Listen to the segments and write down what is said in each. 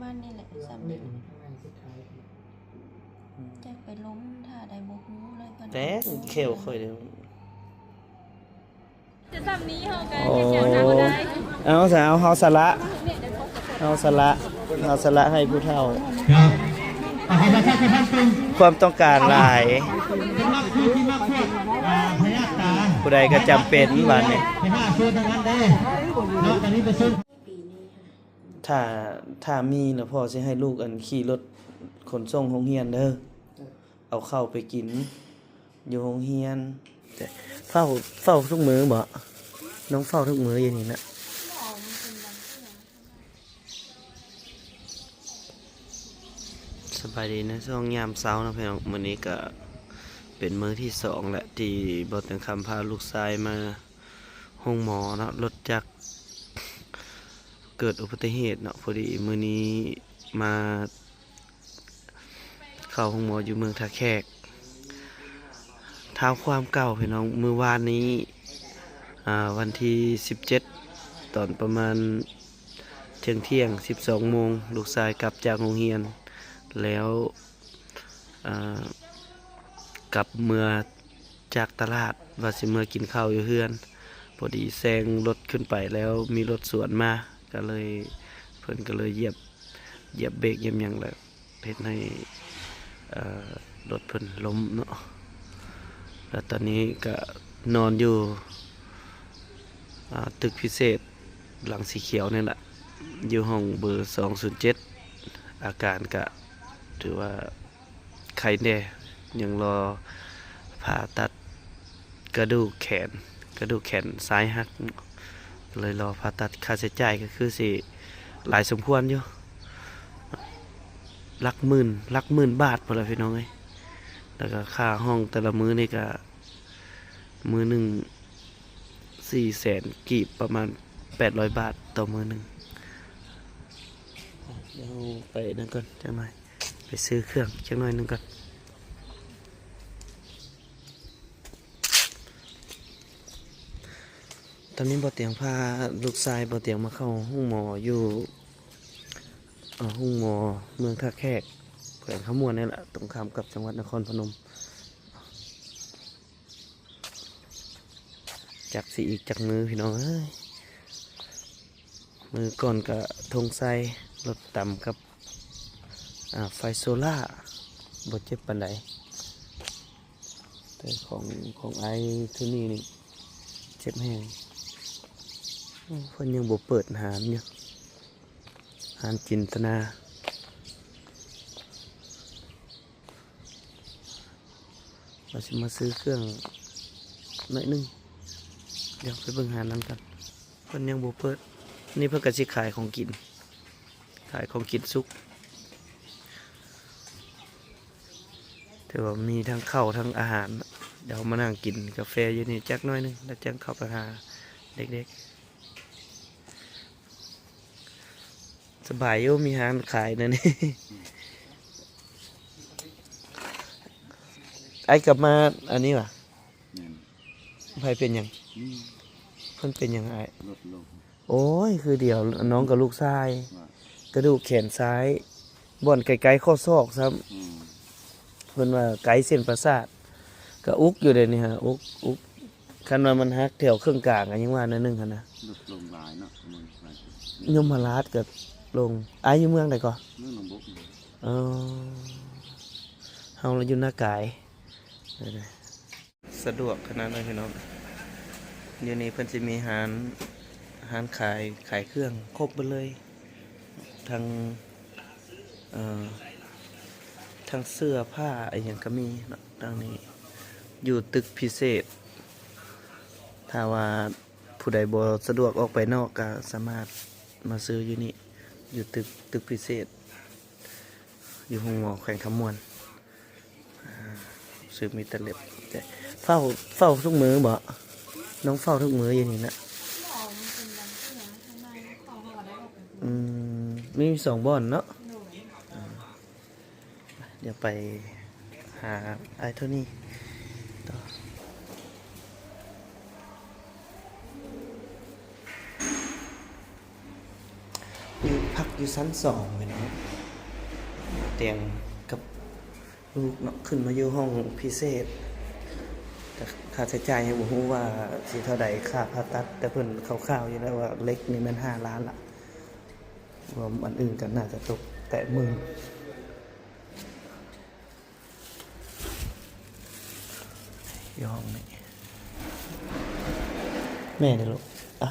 ປະມານນີ້ແຫຼະ ສ່ຳນີ້ ຈັກໄປລົມທ່າໃດບໍ່ຮູ້ເລີຍ ແຕ່ແຂ້ວຂ້ອຍເດ້. ຈະສ່ຳນີ້ເຮົາກໍ ໂອ້ ເຮັດຫຍັງນຳບໍ່ໄດ້. ເອົາຊະ ເອົາ ເຮົາສະຫຼະ ເຮົາສະຫຼະ ເຮົາສະຫຼະໃຫ້ຜູ້ເຖົ້າ. ຄວາມຕ້ອງການຫຼາຍ ຜູ້ໃດກໍຈຳເປັນບາດນີ້. ຖ້າ ຖ້າມີນະ ພໍ່ຊິໃຫ້ລູກ ອັນ ຂີ່ລົດຂົນສົ່ງໂຮງຮຽນເດີ ເອີ ເອົາເຂົ້າໄປກິນຢູ່ໂຮງຮຽນ. ເຝົ້າ ເຝົ້າທຸກມື້ບໍ? ນ້ອງເຝົ້າທຸກມື້ຢູ່ນີ້ນະ. ສະບາຍດີໃນຊ່ວງຍາມເຊົ້າເນາະພີ່ນ້ອງ. ມື້ນີ້ກະເປັນມື້ທີສອງແຫຼະ ທີ່ບ່າວແຕງຄຳພາລູກຊາຍມາໂຮງໝໍເນາະ. ລົດຈັກເກີດອຸບັດຕິເຫດເນາະ ພໍດີມື້ນີ້ມາ ເຂົ້າໂຮງໝໍຢູ່ເມືອງທ່າແຂກ. ທ້າວຄວາມເກົ່າພີ່ນ້ອງ ມື້ວານນີ້ ອ່າ ວັນທີສິບເຈັດ ຕອນປະມານທ່ຽງໆ ສິບສອງໂມງ ລູກຊາຍກັບຈາກໂຮງຮຽນແລ້ວ ອ່າ ກັບເມືອ ຈາກຕະຫຼາດວ່າຊິເມືອກິນເຂົ້າຢູ່ເຮືອນ ພໍດີແຊງລົດຂຶ້ນໄປແລ້ວມີລົດສວນມາ ກໍເລີຍ ເພິ່ນກໍເລີຍຢຽບ ຢຽບເບຣກຢຽບຫຍັງ ແລ້ວເຮັດໃຫ້ ເອີ ລົດເພິ່ນລົ້ມເນາະ. ແລ້ວຕອນນີ້ກໍນອນຢູ່ ອ່າ ຕຶກພິເສດຫຼັງສີຂຽວນີ້ແຫຼະ ຢູ່ຫ້ອງເບີສອງສູນເຈັດ ອາການກໍຖືວ່າ ໄຄແດ່ ຍັງລໍຜ່າຕັດກະດູກແຂນ ກະດູກແຂນຊ້າຍຫັກ ເລີຍລໍຜ່າຕັດ. ຄ່າໃຊ້ຈ່າຍກໍຄືຊິຫຼາຍສົມຄວນຢູ່ ຫຼັກໝື່ນ ຫຼັກໝື່ນບາດພຸ້ນລະພີ່ນ້ອງເອີຍ. ແລ້ວກໍຄ່າຫ້ອງແຕ່ລະມື້ນີ້ກໍ ມື້ໜຶ່ງສີ່ແສນກີບ ປະມານແປດຮ້ອຍບາດຕໍ່ມື້ໜຶ່ງ. ດຽວໄປນັ້ນກ່ອນຈັກໜ້ອຍ ໄປຊື້ເຄື່ອງຈັກໜ້ອຍໜຶ່ງກ່ອນ. ຕອນນີ້ບ່າວຕຽງພາລູກຊາຍບ່າວຕຽງມາເຂົ້າໂຮງໝໍຢູ່ ເອີ ໂຮງໝໍເມືອງທ່າແຂກ ແຂວງຄຳມ່ວນນີ້ແຫຼະ ຕົງຂ້າມກັບຈັງຫວັດນະຄອນພະນົມ. ຈັກຊິອີກຈັກມື້ພີ່ນ້ອງເອີຍ. ມື້ກ່ອນກະທົງໄຊ ລົດຕຳກັບ ອ່າ ໄຟໂຊລ່າ ບໍ່ເຈັບປານໃດ ແຕ່ຂອງ ຂອງອ້າຍໂທນີ້ນີ້ເຈັບແຮງ. ໂອ້ ເພິ່ນຍັງບໍ່ເປີດຮ້ານຢູ່ ຮ້ານຈິນຕະນາ. ວ່າຊິມາຊື້ເຄື່ອງໜ້ອຍໜຶ່ງ ດຽວໄປເບິ່ງຮ້ານນັ້ນກ່ອນ. ເພິ່ນຍັງບໍ່ເປີດ ນີ້ເພິ່ນກະຊິຂາຍຂອງກິນ ຂາຍຂອງກິນສຸກ. ຖືວ່າມີທັງເຂົ້າທັງອາຫານ. ດຽວມານັ່ງກິນກາແຟຢູ່ນີ້ຈັກໜ້ອຍໜຶ່ງ ແລ້ວຈັ່ງເຂົ້າໄປຫາເດັກໆ. ສະບາຍຢູ່ ມີຮ້ານຂາຍນັ້ນ. ອ້າຍກັບມາອັນນີ້ຫວາ? ແມ່ນ. ໃຜເປັນຫຍັງ? ອືມ. ເພິ່ນເປັນຫຍັງອ້າຍ? ລົດລົງ. ໂອ້ຍ ຄືດຽວ ນ້ອງກັບລູກຊາຍ ວ່າ ກະດູກແຂນຊ້າຍ ບ່ອນໃກ້ໆ ຂໍ້ສອກຊ້ຳ. ອືມ. ເພິ່ນວ່າໃກ້ເສັ້ນປະສາດ ກະອຸກຢູ່ເດນີ້ຫາ ອຸກ ອຸກ ຄັນວ່າມັນຫັກແຖວເຄິ່ງກາງ ກະຍັງວ່າໜ້ອຍໜຶ່ງຫັ້ນນະ. ລົດລົງຫຼາຍເນາະ ເມືອງຫຼາຍ. ຍົມມະລາດກະລົງ. ອ້າຍຢູ່ເມືອງໃດກໍ? ເມືອງໜອງບົກ. ເອີ ເຮົາລະຢູ່ນາກາຍ. ສະດວກຂະໜາດນັ້ນພີ່ນ້ອງ. ດຽວນີ້ເພິ່ນຊິມີຮ້ານ ຮ້ານຂາຍ ຂາຍເຄື່ອງຄົບເບິດເລີຍ ທັງ ເອີ ທັງເສື້ອຜ້າອີ່ຫຍັງກະມີເນາະ. ທາງນີ້ຢູ່ຕຶກພິເສດ ຖ້າວ່າຜູ້ໃດບໍ່ສະດວກອອກໄປນອກກະສາມາດມາຊື້ຢູ່ນີ້ ຢູ່ຕຶກ ຕຶກພິເສດ ຢູ່ໂຮງໝໍແຂວງຄຳມ່ວນ. ອ່າ ຊື້ມີແຕ່ເລັບ. ເຝົ້າ ເຝົ້າທຸກມື້ບໍ? ນ້ອງເຝົ້າທຸກມື້ຢູ່ນີ້ນະ. ອືມ ມີສອງບ່ອນເນາະ. ດຽວໄປຫາອ້າຍໂທນີ້ຕໍ່. ຢູ່ພາກ ຢູ່ຊັ້ນສອງພີ່ນ້ອງ ຕຽງກັບລູກເນາະ ຂຶ້ນມາຢູ່ຫ້ອງພິເສດ ກະຄ່າໃຊ້ຈ່າຍຍັງບໍ່ຮູ້ວ່າຊິເທົ່າໃດ ຄ່າຜ່າຕັດ ແຕ່ເພິ່ນຄ່າວໆຢູ່ແລ້ວວ່າເຫຼັກນີ້ແມ່ນຫ້າລ້ານລະ ລວມອັນອື່ນກໍໜ້າຈະຕົກແຕະໝື່ນ. ຢູ່ຫ້ອງນີ້ ແມ່ເດ້ລູກ ອະ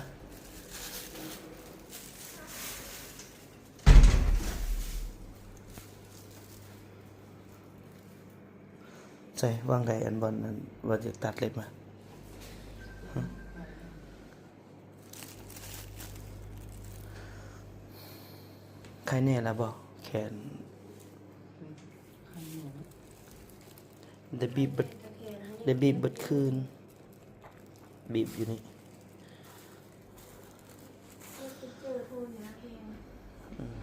ໃສ ວາງໃດ ອັນບ່ອນ ອັນວ່າຈະຕັດເລັບມາ ຫຶ? ໄຄແນ່ລະບໍ່ ແຂນ? ໄດ້ບີບເບິດ ໄດ້ບີບເບິດຄືນ ບີບຢູ່ນີ້ ອືມ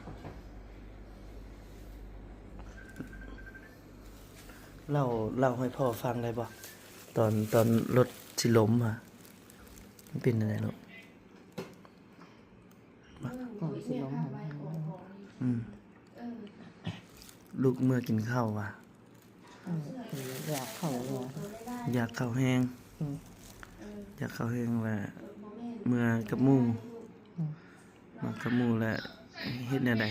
ເລົ່າ ເລົ່າໃຫ້ພໍ່ຟັງໄດ້ບໍ່? ຕອນ ຕອນລົດຊິລົ້ມຫັ້ນ ມັນເປັນຈັ່ງໃດລູກ? ກ່ອນຊິລົງຫັ້ນ ອືມ ລູກເມືອກິນເຂົ້າວ່າ ເອີ ຢາກເຂົ້າແຮງ ຢາກເຂົ້າແຮງ ອືມ ຢາກເຂົ້າແຮງແລ້ວເມືອກັບໝູ່ ອືມ ມາກັບໝູ່ແລ້ວເຮັດແນວໃດ?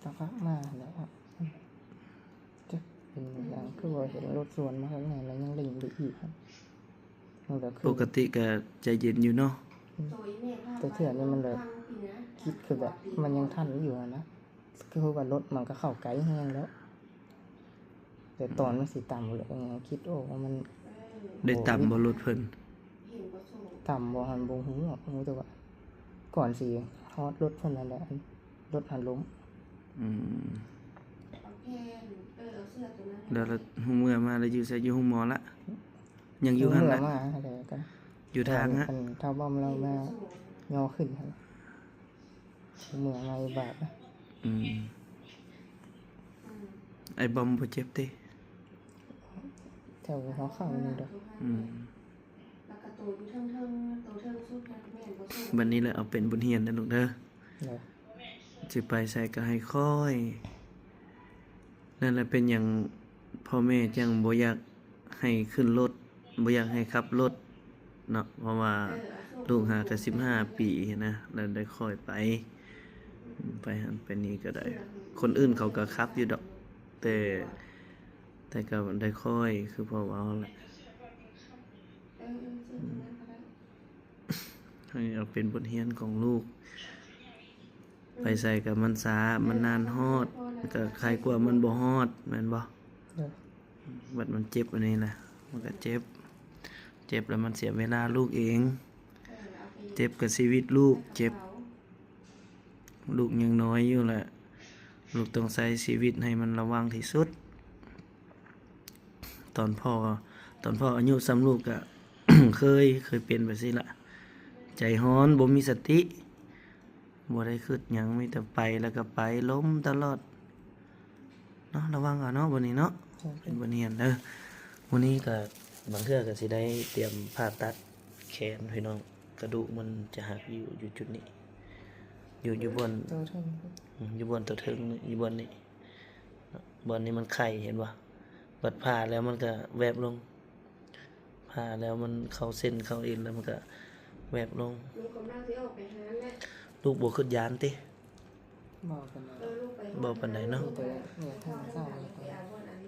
ຕະກະມາແລ້ວ ອືມ ຈັກເປັນຫຍັງ ຄືວ່າເຫັນລົດສວນມາທາງໃນ ແລ້ວຍັງເລັ່ງໄປອີກ ມັນກໍຄື ປົກກະຕິກໍໃຈເຢັນຢູ່ເນາະ ອືມ ແຕ່ເທື່ອນີ້ມັນແບບຄິດຄືແບບມັນຍັງທັນຢູ່ຫັ້ນນະ ຄືວ່າລົດມັນກໍເຂົ້າໃກ້ແຮງແລ້ວ ແຕ່ຕອນມັນຊິຕຳແລ້ວ ຄິດ ໂອ້ ວ່າມັນ ໄດ້ຕຳບໍ່ລົດເພິ່ນ? ຕຳບໍ່ຫັ້ນບໍ່ຮູ້ ຮູ້ແຕ່ວ່າກ່ອນຊິຮອດລົດເພິ່ນຫັ້ນແຫຼະ ລົດຫັ້ນລົ້ມ ອືມ ແລ້ວ ແລ້ວເມື່ອມາແລ້ວຢູ່ໃສ? ຢູ່ໂຮງໝໍລະ ຍັງຢູ່ຫັ້ນລະ ເມື່ອມາແລ້ວກໍ ຢູ່ທາງຫັ້ນ ອັນທ້າວບອມລາວມາຍໍຂຶ້ນຫັ້ນ ເມື່ອມາອີກບາດ ອືມ ອ້າຍບອມບໍ່ເຈັບຕິ? ແຖວຫົວເຂົ່ານີ້ດອກ ອືມ ບັດນີ້ແຫຼະເອົາເປັນບົດຮຽນເດີລູກເດີ ໂດຍ ຊິໄປໃສກໍໃຫ້ຄ່ອຍ ນັ້ນແຫຼະເປັນຫຍັງພໍ່ແມ່ຈັ່ງບໍ່ຢາກໃຫ້ຂຶ້ນລົດ ບໍ່ຢາກໃຫ້ຂັບລົດເນາະ ເພາະວ່າລູກຫາກໍສິບຫ້າປີຫັ້ນນະ ແລ້ວໄດ້ຄ່ອຍໄປ ໄປຫັ້ນໄປນີ້ກໍໄດ້ ຄົນອື່ນເຂົາກໍຂັບຢູ່ດອກ ແຕ່ ແຕ່ກໍໄດ້ຄ່ອຍ ຄືພໍ່ເວົ້າແຫຼະ ອືມ ໃຫ້ເອົາເປັນບົດຮຽນຂອງລູກ ໄປໃສກໍມັນຊ້າ ມັນນານຮອດ ກໍໄຄກວ່າມັນບໍ່ຮອດ ແມ່ນບໍ່? ໂດຍ ບັດມັນເຈັບອັນນີ້ນະ ມັນກໍເຈັບ ເຈັບແລ້ວມັນເສຍເວລາລູກເອງ ເຈັບກໍຊີວິດລູກເຈັບ ລູກຍັງນ້ອຍຢູ່ແຫຼະ ລູກຕ້ອງໃຊ້ຊີວິດໃຫ້ມັນລະວັງທີ່ສຸດ. ຕອນພໍ່ ຕອນພໍ່ອາຍຸສ່ຳລູກກະ ເຄີຍ ເຄີຍເປັນແບບຊີ້ລະ ໃຈຮ້ອນ ບໍ່ມີສະຕິ ບໍ່ໄດ້ຄິດຫຍັງ ມີແຕ່ໄປແລ້ວກະໄປ ລົ້ມຕະຫຼອດເນາະ ລະວັງເອົາເນາະ ບັດນີ້ເນາະ ໂດຍ ເປັນບົດຮຽນເດີ. ມື້ນີ້ກະ ບາງເທື່ອກະຊິໄດ້ຕຽມຜ່າຕັດແຂນພີ່ນ້ອງ ກະດູກມັນຈະຫັກຢູ່ ຢູ່ຈຸດນີ້ ຢູ່ ຢູ່ບ່ອນ ໂຕເທິງ ອືມ ຢູ່ບ່ອນໂຕເທິງ ຢູ່ບ່ອນນີ້ ບ່ອນນີ້ມັນໄຄ ເຫັນບໍ່? ບັດຜ່າແລ້ວມັນກະແວບລົງ ຜ່າແລ້ວມັນເຂົ້າເສັ້ນເຂົ້າເອັນແລ້ວມັນກະແວບລົງ. ລູກກຳລັງຊິອອກໄປຮ້ານແຫຼະ ລູກບໍ່ຄິດຢ້ານຕິ? ບໍ່ປານໃດ ເອີ ລູກໄປ ບໍ່ປານໃດເນາະ ມີແຕ່ເມື່ອຍທາງເຊົ້ານີ້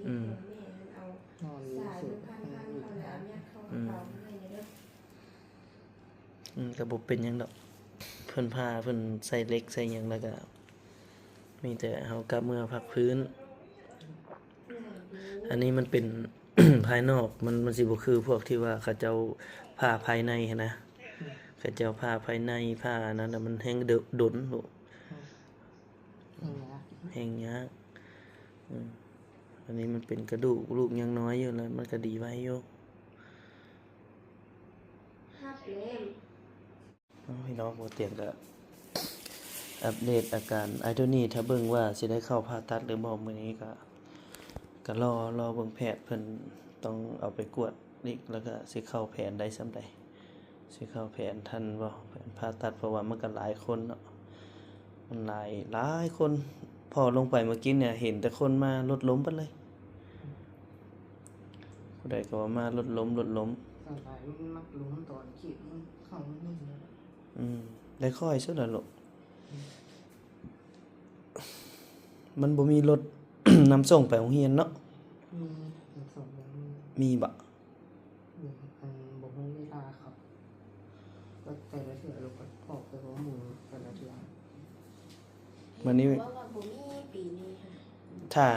ອືມ ແມ່ເອົາ ນອນຢູ່ຊື່ ອືມ ອືມ ກໍບໍ່ເປັນຫຍັງດອກ ເພິ່ນຜ່າ ເພິ່ນໃສ່ເຫຼັກໃສ່ຫຍັງ ແລ້ວກໍມີແຕ່ເຮົາກັບເມືອພັກຟື້ນ. ອັນນີ້ມັນເປັນພາຍນອກ ມັນ ມັນຊິບໍ່ຄືພວກທີ່ວ່າເຂົາເຈົ້າຜ່າພາຍໃນຫັ້ນນະ ເຂົາເຈົ້າຜ່າພາຍໃນ ຜ່າອັນນັ້ນນະ ມັນແຮ່ງດົນ ໂອ້ ແຮ່ງຍາກ ແຮ່ງຍາກ ອືມ ອັນນີ້ມັນເປັນກະດູກ ລູກຍັງນ້ອຍຢູ່ ແລ້ວມັນກໍດີໄວຢູ່. ຮັບແລ້ວ ເອົາ ພີ່ນ້ອງ ບໍ່ຕຽງກະອັບເດດອາການອ້າຍໂທນີ ຖ້າເບິ່ງວ່າຊິໄດ້ເຂົ້າຜ່າຕັດຫຼືບໍ່ ມື້ນີ້ກະ ກະລໍ ລໍເບິ່ງແພດ ເພິ່ນຕ້ອງເອົາໄປກວດອີກ ແລ້ວກະຊິເຂົ້າແຜນໄດ້ສ່ຳໃດ ຊິເຂົ້າແຜນທັນບໍ່ ແຜນຜ່າຕັດ ເພາະວ່າມັນກະຫຼາຍຄົນເນາະ ຄົນຫຼາຍ ຫຼາຍຄົນ ພໍລົງໄປມື້ກີ້ນີ້ເຫັນແຕ່ຄົນມາລົດລົ້ມເບິດເລີຍ. ຜູ້ໃດກໍວ່າມາລົດລົ້ມ ລົດລົ້ມ. ສ່ວນຫຼາຍມັນມັກລົ້ມຕອນຂີດມັນເຂົ້າມັນນີ້ແຫຼະ. ອືມ ໄດ້ຄ່ອຍສຸດລະລູກ. ອືມ ມັນບໍ່ມີລົດນຳສົ່ງໄປໂຮງຮຽນເນາະ? ມີນຳສົ່ງໄປໂຮງຮຽນ. ມີບໍ? ອືມ ອັນບໍ່ຮູ້ເວລາເຂົາ ແຕ່ລະເທື່ອລູກກໍອອກໄປຫົກໂມງແຕ່ລະເທື່ອ. ບາດນີ້ ເພາະວ່າບໍ່ມີປີນີ້ຫະ. ຖ້າ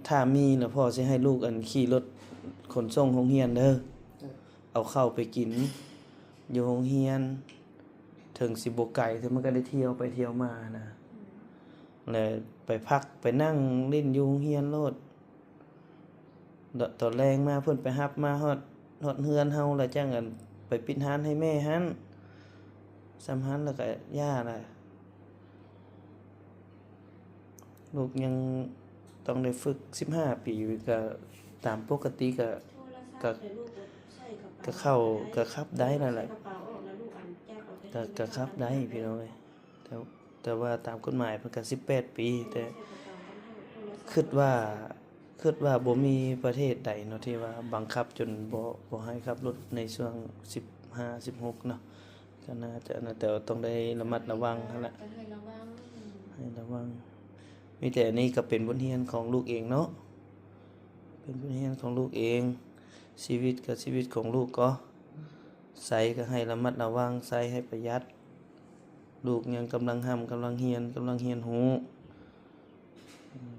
ຖ້າມີລະພໍ່ຊິໃຫ້ລູກ ອັນ ຂີ່ລົດຂົນສົ່ງໂຮງຮຽນເດີ. ເອີ ເອົາເຂົ້າໄປກິນຢູ່ໂຮງຮຽນ ເຖິງຊິບໍ່ໄກ ແຕ່ມັນກໍໄດ້ທ່ຽວໄປທ່ຽວມານະ. ອືມ ແລະໄປພັກໄປນັ່ງຫຼິ້ນຢູ່ໂຮງຮຽນໂລດ. ຕອນແລງມາເພິ່ນໄປຮັບມາຮອດ ຮອດເຮືອນເຮົາ ແລ້ວຈັ່ງ ອັນ ໄປປິດຮ້ານໃຫ້ແມ່ຫັ້ນ. ສ່ຳຫັ້ນແລ້ວກະຢ່າລະ. ລູກຍັງຕ້ອງໄດ້ຝຶກ ສິບຫ້າປີ ກະຕາມປົກກະຕິກະ ກະ ກະເຂົ້າ ກະຂັບໄດ້ແລ້ວແຫຼະ. ກະ ກະຂັບໄດ້ພີ່ນ້ອງເອີຍ. ແຕ່ ແຕ່ວ່າຕາມກົດໝາຍເພິ່ນກະສິບແປດປີ ແຕ່ຄິດວ່າ ຄິດວ່າບໍ່ມີປະເທດໃດເນາະ ທີ່ວ່າບັງຄັບຈົນບໍ່ ບໍ່ໃຫ້ຂັບລົດໃນຊ່ວງສິບຫ້າ ສິບຫົກເນາະ. ກໍໜ້າຈະ ໜ້າຈະຕ້ອງໄດ້ລະມັດລະວັງຫັ້ນລະ ກໍໃຫ້ລະວັງ ໃຫ້ລະວັງ. ມີແຕ່ອັນນີ້ກໍເປັນບົດຮຽນຂອງລູກເອງເນາະ ເປັນບົດຮຽນຂອງລູກເອງ. ຊີວິດກໍຊີວິດຂອງລູກກໍ ໃຊ້ກໍໃຫ້ລະມັດລະວັງ ໃຊ້ໃຫ້ປະຢັດ. ລູກຍັງກຳລັງຮ່ຳ ກຳລັງຮຽນ ກຳລັງຮຽນຮູ້. ອືມ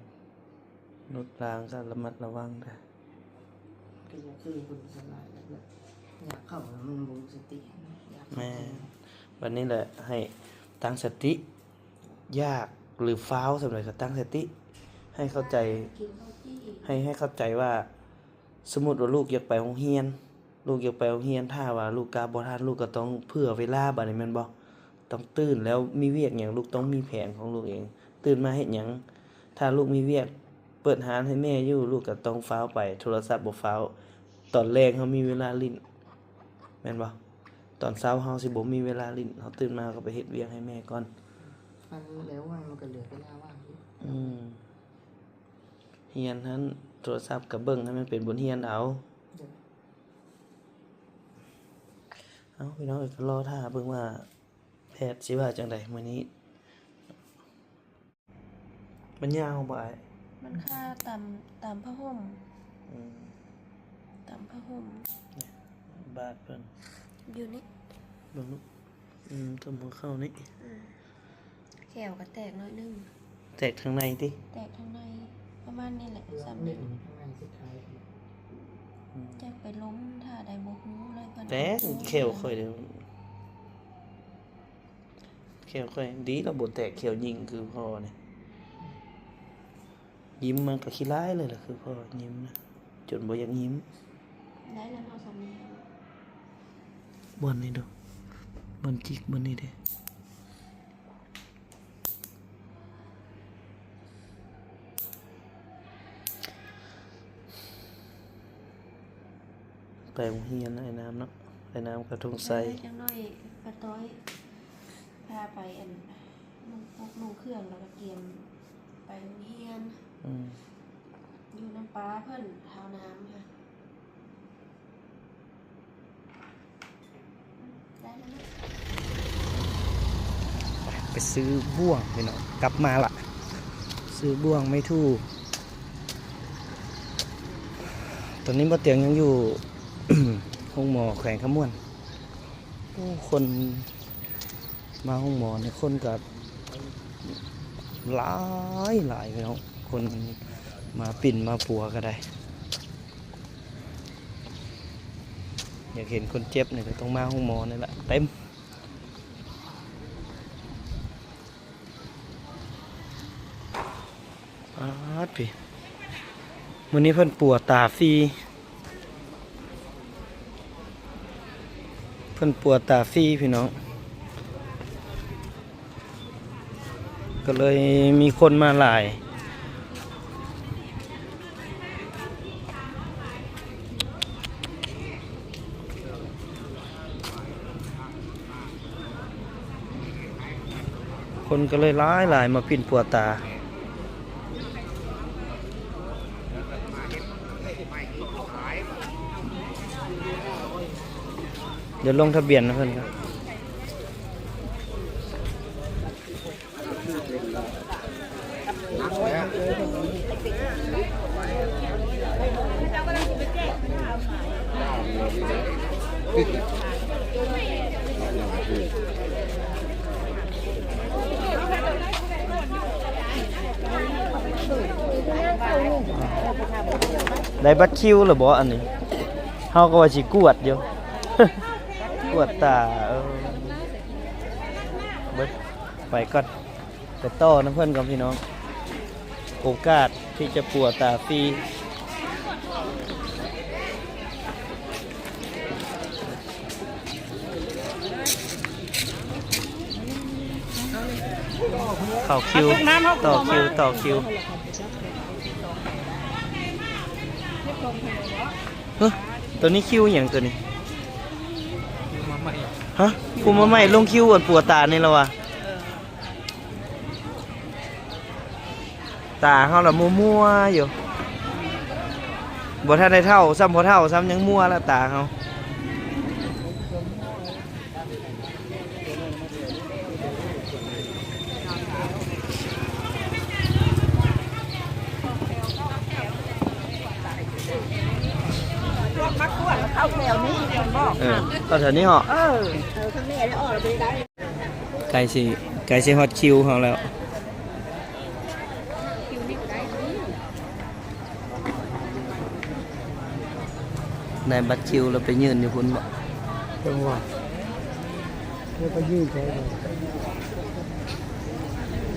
ລົດລາງກໍລະມັດລະວັງເດີ. ກໍຢາກຄືຄົນສ່ວນຫຼາຍແຫຼະ ຢາກເຂົ້າແລ້ວມັນບໍ່ມີສະຕິ ຢາກເຂົ້າ. ແມ່ນ. ບັດນີ້ແຫຼະ ໃຫ້ຕັ້ງສະຕິ ຢາກ ຫຼື ຟ້າວສ່ຳໃດກໍຕັ້ງສະຕິ ໃຫ້ເຂົ້າໃຈ ໃຫ້ ໃຫ້ເຂົ້າໃຈວ່າ ສົມມຸດວ່າລູກຢາກໄປໂຮງຮຽນ ລູກຢາກໄປໂຮງຮຽນ ຖ້າວ່າລູກກັບບໍ່ທັນ ລູກກໍຕ້ອງເຜື່ອເວລາ ບາດນີ້ແມ່ນບໍ່? ຕ້ອງຕື່ນ ແລ້ວມີວຽກຫຍັງ ລູກຕ້ອງມີແຜນຂອງລູກເອງ. ຕື່ນມາເຮັດຫຍັງ? ຖ້າລູກມີວຽກເປີດຮ້ານໃຫ້ແມ່ຢູ່ ລູກກໍຕ້ອງຟ້າວໄປ ໂທລະສັບບໍ່ຟ້າວ. ຕອນແລງເຮົາມີເວລາຫຼິ້ນ ແມ່ນບໍ່? ຕອນເຊົ້າເຮົາຊິບໍ່ມີເວລາຫຼິ້ນ ເຮົາຕື່ນມາເຮົາກໍໄປເຮັດວຽກໃຫ້ແມ່ກ່ອນ. ມັນແລ້ວມັນກໍເຫຼືອເວລາວ່າງຢູ່. ອືມ ຮຽນຫັ້ນ ໂທລະສັບກໍເບິ່ງໃຫ້ມັນເປັນບົດຮຽນເອົາ. ໂດຍ. ເອົ້າ ພີ່ນ້ອງເອີຍ ກໍລໍຖ້າເບິ່ງວ່າແພດຊິວ່າຈັ່ງໃດມື້ນີ້. ມັນຍາວບໍ່ອ້າຍ? ມັນຄາຕາມ ຕາມຜ້າຫົ່ມ. ອືມ ຕາມຜ້າຫົ່ມ. ນີ້ ບາດເພິ່ນ ຢູ່ນີ້ ເບິ່ງລູກ. ອືມ ຕົວຫົວເຂົ່ານີ້. ອືມ ແຂວກໍແຕກໜ້ອຍໜຶ່ງ. ແຕກທາງໃນຕິ? ແຕກທາງໃນ ປະມານນີ້ແຫຼະ ສ່ຳນີ້. ອືມ ຈັກໄປລົ້ມທ່າໃດບໍ່ຮູ້ເລີຍ. ແຕກແຂວຂ້ອຍເດ້. ແຂວຂ້ອຍ ດີລະບໍ່ແຕກແຂວຍິງຄືພໍ່ນີ້. ຍິ້ມມັນກໍຂີ້ຮ້າຍເລີຍລະ ຄືພໍ່ຍິ້ມນະ ຈົນບໍ່ຢາກຍິ້ມ. ໄດ້ແລ້ວເນາະ ສ່ຳນີ້. ບ່ອນນີ້ດູ ບ່ອນຈິກບ່ອນນີ້ເດ້. ໄປໂຮງຮຽນອ້າຍນ້ຳເນາະ ອ້າຍນ້ຳກັບທົງໄຊ. ເອີ ຈັກໜ້ອຍປ້າຕ້ອຍພາໄປ ອັນ ນຸ່ງປົກນຸ່ງເຄື່ອງ ແລ້ວກໍກຽມໄປໂຮງຮຽນ. ອືມ ຢູ່ນຳປ້າເພິ່ນ ທ້າວນ້ຳ. ໄປຊື້ບ່ວງພີ່ນ້ອງ ກັບມາລະ ຊື້ບ່ວງໄມ້ຖູ່. ຕອນນີ້ບໍ່ຕຽງຍັງຢູ່ໂຮງໝໍແຂວງຄຳມ່ວນ. ໂອ້ ຄົນມາໂຮງໝໍນີ້ ຄົນກໍຫຼາຍໆ ພີ່ນ້ອງ ຄົນມາປິ່ນມາປົວກໍໄດ້. ຢາກເຫັນຄົນເຈັບນີ້ກໍຕ້ອງມາໂຮງໝໍນີ້ແຫຼະ ເຕັມ. ປາດ ພີ່ ມື້ນີ້ເພິ່ນປົວຕາຟຣີ ເພິ່ນປົວຕາຟຣີພີ່ນ້ອງ ກໍເລີຍມີຄົນມາຫຼາຍ. ເ ຄົນກໍເລີຍຫຼາຍໆ ມາປິ່ນປົວຕາ. ດຽວລົງທະບຽນນຳເພິ່ນກ່ອນ. ໄດ້ບັດຄິວແລ້ວບໍ່ອັນນີ້? ເຮົາກໍວ່າຊິກວດຢູ່ ກວດຕາ. ເອີ ເບິດ ໄປກ່ອນ. ໄປຕໍ່ນຳເພິ່ນກ່ອນພີ່ນ້ອງ ໂອກາດທີ່ຈະປົວຕາຟຣີ. ເຂົ້າຄິວ ຕໍ່ຄິວ ຕໍ່ຄິວ. ເຮີ ໂຕນີ້ຄິວຫຍັງໂຕນີ້? ຮະ ຜູ້ມາໃໝ່ລົງຄິວອັນປົວຕານີ້ລະຫວາ? ຕາເຮົາລະມົວໆຢູ່ ບໍ່ທັນໄດ້ເຖົ້າຊ້ຳ ພໍເຖົ້າຊ້ຳຍັງມົວລະຕາເຮົາ. ພວກມາກວດເຂົ້າແຖວນີ້ແມ່ນບໍ່? ເອີ ເຂົ້າແຖວນີ້ເຫາະ. ເອີ ເອີ ຂ້າງແມ່ໄດ້ອອກແລ້ວບໍ່ໄດ້. ໃກ້ຊິ ໃກ້ຊິຮອດຄິວເຮົາແລ້ວ. ໄດ້ບັດຄິວແລ້ວໄປຍື່ນຢູ່ພຸ້ນບໍ? ຈັງຫວະ ແລ້ວໄປຍື່ນໃສ?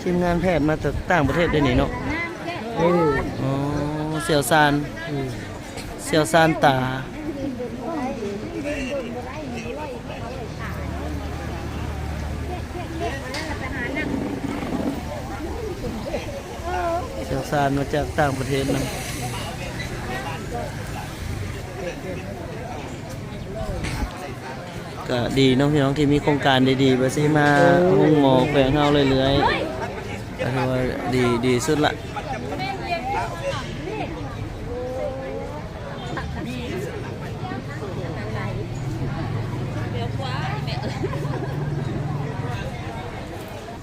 ທີມງານແພດມາຈາກຕ່າງປະເທດເດ້ນີ້ເນາະ. ເອີ ອໍ ຊ່ຽວຊານ. ອືມ ຊ່ຽວຊານຕາ. ຊ່ຽວຊານມາຈາກຕ່າງປະເທດນຳ. ກະດີເນາະພີ່ນ້ອງ ທີ່ມີໂຄງການດີໆແບບຊີ້ມາໂຮງໝໍແຂວງເຮົາເລື້ອຍໆ ກະຖືວ່າດີ ດີສຸດລະ.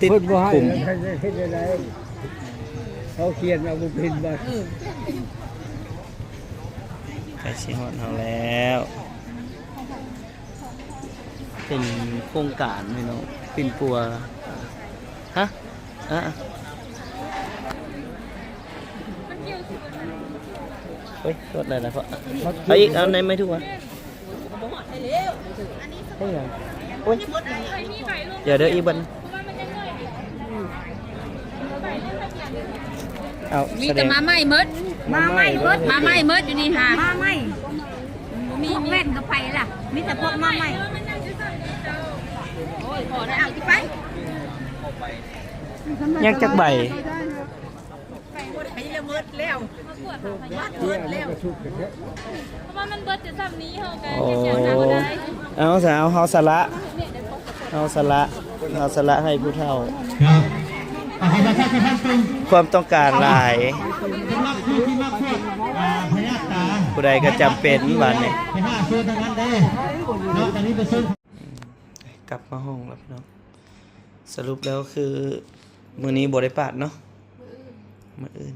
ຕິດ ເພິ່ນບໍ່ໃຫ້ ຄຸມ ເຮັດ ເຮັດໄດ້ໃດ? ເຂົາຂຽນເອົາບໍ່ເປັນບັດ. ໃກ້ຊິຮອດເຮົາແລ້ວ. ເປັນໂຄງການພີ່ນ້ອງ ປິ່ນປົວ. ຮະ? ອະ ໂອ້ຍ ໂທດຫຼາຍໆ ເພາະ ເອົາອີກ ເອົາໃນໄມ້ທຸກ ເຮັດຫຍັງ? ໂອ້ຍ ດຽວເດີ ອີກບັດ. ເອົາ ມີແຕ່ມາໃໝ່ໝົດ ມາໃໝ່ໝົດ ມາໃໝ່ໝົດຢູ່ນີ້ຫາ ມາໃໝ່. ບໍ່ມີ ພວກແວ່ນກໍໄປລະ ມີແຕ່ພວກມາໃໝ່. ໂອ້ຍ ພໍແລ້ວ ເອົາຊິໄປ ຍັງຈັກໃບ? ໄປບໍ່ໄດ້ລະ ໝົດແລ້ວ ໝົດແລ້ວ ເພາະວ່າມັນເບິດແຕ່ຊ່ຳນີ້ ເຮົາກໍ ໂອ້ ເກັບແລ້ວນະ ບໍ່ໄດ້. ເອົາຊະ ເອົາ ເຮົາສະຫຼະ ເຮົາສະຫຼະ ເຮົາສະຫຼະໃຫ້ຜູ້ເຖົ້າ. ຄວາມຕ້ອງການຫຼາຍ ຜູ້ໃດກໍຈຳເປັນບາດນີ້. ກັບມາຫ້ອງແລ້ວພີ່ນ້ອງ. ສະຫຼຸບແລ້ວຄືມື້ນີ້ບໍ່ໄດ້ປາດເນາະ ມື້ອື່ນ ມື້ອື່ນ.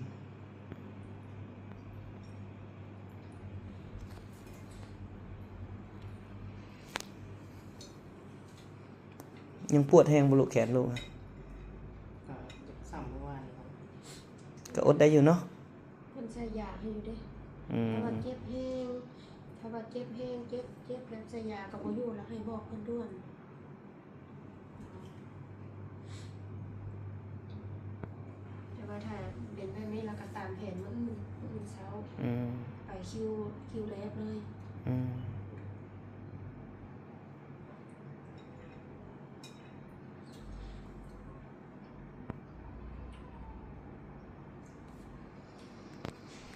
ຍັງປວດແຮງບໍ່ລູກ ແຂນລູກ? ກໍຊ້ຳເມື່ອວານນີ້ ກໍອົດໄດ້ຢູ່ເນາະ. ເພິ່ນໃສ່ຢາໃຫ້ຢູ່ເດ້. ອືມ ຖ້າວ່າເຈັບແຮງ ຖ້າວ່າເຈັບແຮງ ເຈັບ ເຈັບແລ້ວໃສ່ຢາກໍບໍ່ຢູ່ ແລ້ວໃຫ້ບອກເພິ່ນດ່ວນ. ແຕ່ວ່າຖ້າເປັນແບບນີ້ ແລ້ວກໍຕາມແຜນມື້ອື່ນ ມື້ອື່ນເຊົ້າ. ອືມ ໄປຄິວ ຄິວແລກເລີຍ. ອືມ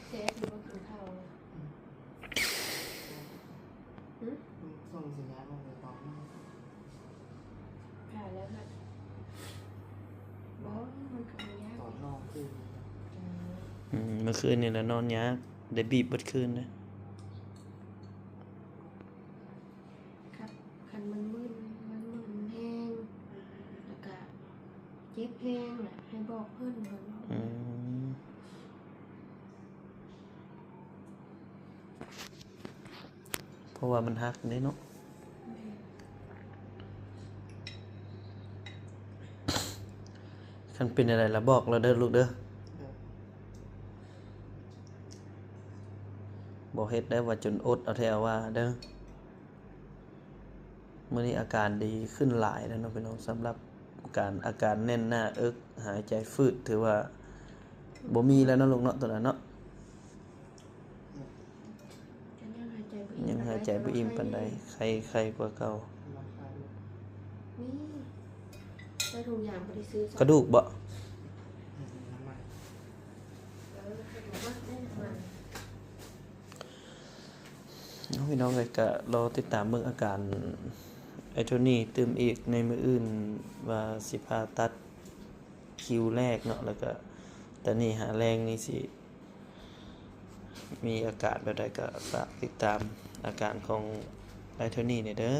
ແຊບຢູ່ບໍ່ກິນເຂົ້າ? ຫື? ສົ່ງສັນຍານອອກໄປຕອນນັ້ນ. ຖ້າແລ້ວຫັ້ນ ມື້ຄືນນີ້ລະນອນຍາກ ໄດ້ບີບເບິດຄືນເດ້. ຄັນ ຄັນມັນມຶນ ມັນມຶນແຮງ ແລ້ວກະເຈັບແຮງ ແລ້ວໃຫ້ບອກເພິ່ນ ເພິ່ນເວົ້າ. ອືມ ເພາະວ່າມັນຫັກເດ້ເນາະ. ແມ່ນ. ຄັນເປັນແນວໃດລະບອກລາວເດີລູກເດີ. ບໍ່ເຮັດໄດ້ວ່າຈົນອົດເອົາແທ້ເອົາວ່າເດີ. ມື້ນີ້ອາການດີຂຶ້ນຫຼາຍແລ້ວເນາະພີ່ນ້ອງ, ສຳລັບການ ອາການແໜ້ນໜ້າເອິກ ຫາຍໃຈຝືດ ຖືວ່າບໍ່ມີແລ້ວເນາະລູກເນາະ ໂຕນັ້ນເນາະ. ຍັງຫາຍໃຈບໍ່ອີ່ມປານໃດ. ໄຄ ໄຄກວ່າເກົ່າ. ມີ ໃສ່ຖົງຢາງບໍ່ໄດ້ຊື້. ກະດູກເບາະ? ເອີ ກະດູກເບາະ ໄດ້ນ້ຳມັນ. ເນາະ ພີ່ນ້ອງເອີຍ, ກະລໍຕິດຕາມເບິ່ງອາການອ້າຍໂທນີຕື່ມອີກໃນມື້ອື່ນ ວ່າຊິຜ່າຕັດຄິວແລກເນາະ, ແລ້ວກະຕອນນີ້ຫາແລງນີ້ຊິມີອາການແບບໃດ ກະຝາກຕິດຕາມອາການຂອງອ້າຍໂທນີແດ່ເດີ.